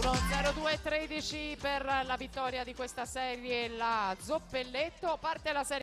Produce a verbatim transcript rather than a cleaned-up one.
Zero due tredici per la vittoria di questa serie, la Zoppelletto. Parte la serie.